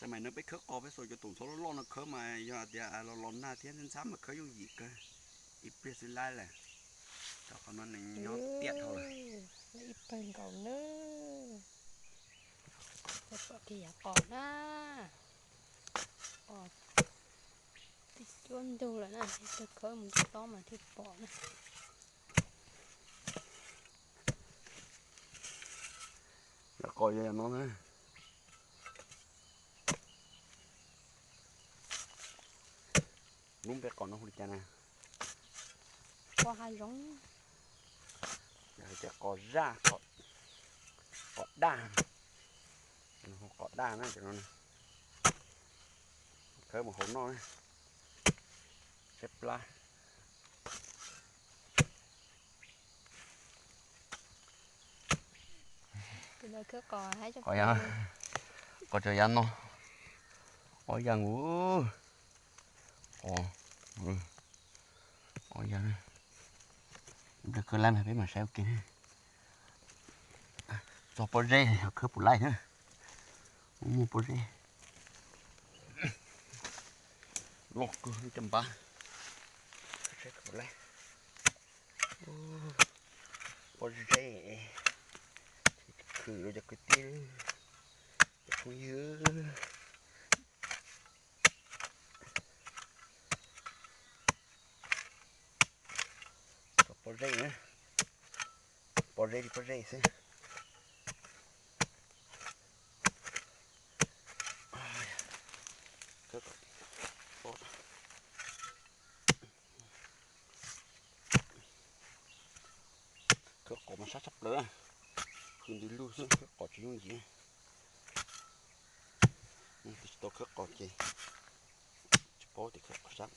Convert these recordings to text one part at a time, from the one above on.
Mas no peb khawb qos peb xuas cov tus ntxhov loj loj no khawb mas yog hais tias los los nag thiab ntxhab mas khawb yooj yim kawg, ib pliag xwb lab lawm. Cov qos no nws nyob tiaj dhau lawm. Ib pawg nkaus na. Pom kiag yav qos na, qos twb cuab ntug lawm na, peb khawb mus tob mas thiaj pom na. Yav qos yog yav no na. Lub npe qos no hu li cas na? Qos hav zoov. Yog hais tias qos zaj, qos daj, hu qos daj na cov no. Khawb mus hauv noj na, saib plab. Qos, qos cov yav no, ob yag nkaus. Qos, ob yag. Ib pliag khawb lab mas peb mam saib ua ke. Txog pob zeb yog khawb puas laij na. Muaj pob zeb loj kawg caj npab. Saib khawb puas laij. Pob zeb, khwv rau cov kwv tij, cov phooj ywg. Pob zeb na, pob zeb li pob zeb xwb. Khawb qos mas sab tshaj plaws, khwv nti lug xwb, khawb qos tsis yooj yim. Tus tsis tau khawb qos ces tsis paub tias khawb qos sab.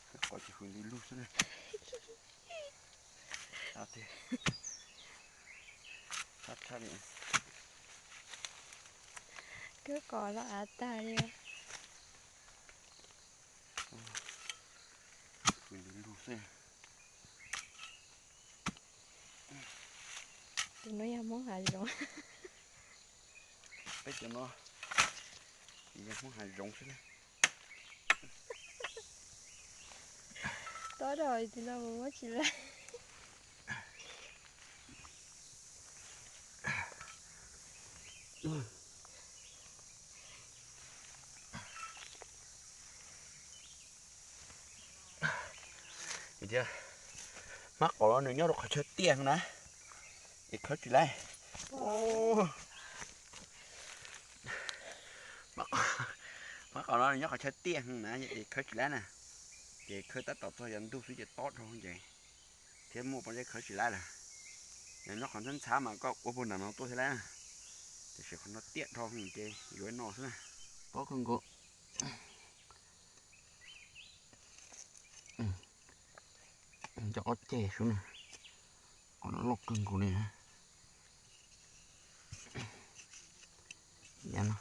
Khawb qos ces khwv nti lug xwb na. Khawb qos los av tag li. Khwv nti lug xwb. Tus no yog Hmoob hav zoov. Peb cov no yog Hmoob hav zoov xwb na. Tob dhau tis no mus muab tsis laij. Tias hmab qos no nws nyob rau qhov chaw tiaj na, es khawb tsis laij. Hmab qos no nws nyob qhov chaw tiaj na, es khawb tsis laij na. Ces khawb tab tom txog yav ntug xwb ces tob dhau ces thiab muaj pob zeb khawb tsis laij lawm. Yog nyob qhov ntxhab ntxhab mas koj ua puag nram no tuaj thiab lawm, tiam sis qhov no tiaj dhau ces yuav no xwb na. Tob kawg nkaus. Cov ob ceg sub na, qos no loj kawg nkaus li. Yav no,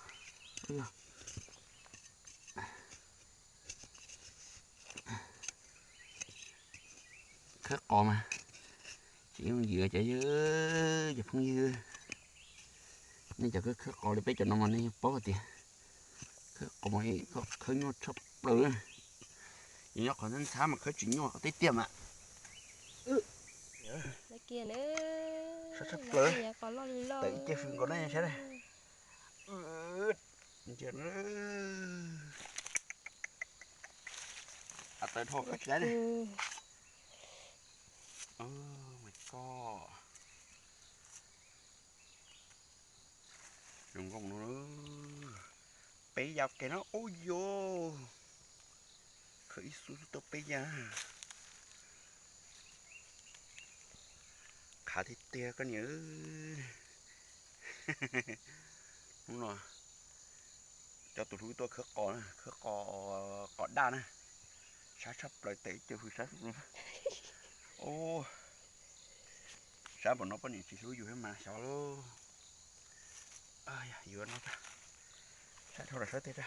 khawb qos mas tsis yooj yim cov, cov phooj ywg. Nej cov khawb qos li peb cov no mas nej yeej paub tias khawb qos mas khawb nyuaj tshaj plaws. Yog nyob qhov ntxhab ntxhab mas khawb tsis nyuaj, qhov tiaj tiaj mas. Sab tshaj plaws. Tawm ib ce fws nkaus na saib. Av tawv dhau khawb tsis laij. Oh my god. Zoo nkauj no, peb yas kiag no, ub yuv, khawb ib xub xwb tau peb yas. Qhav tiag tiag koj niam. Hnub no coj tus hlub tuaj khawb qos, khawb qos, qos daj na. Sab tshaj plaws, tawm ib ce fws sab. Sab npaum no poj niam tsis hlub yus thiab mas xyov lauj. Yuav no, sab dhau los sab tej.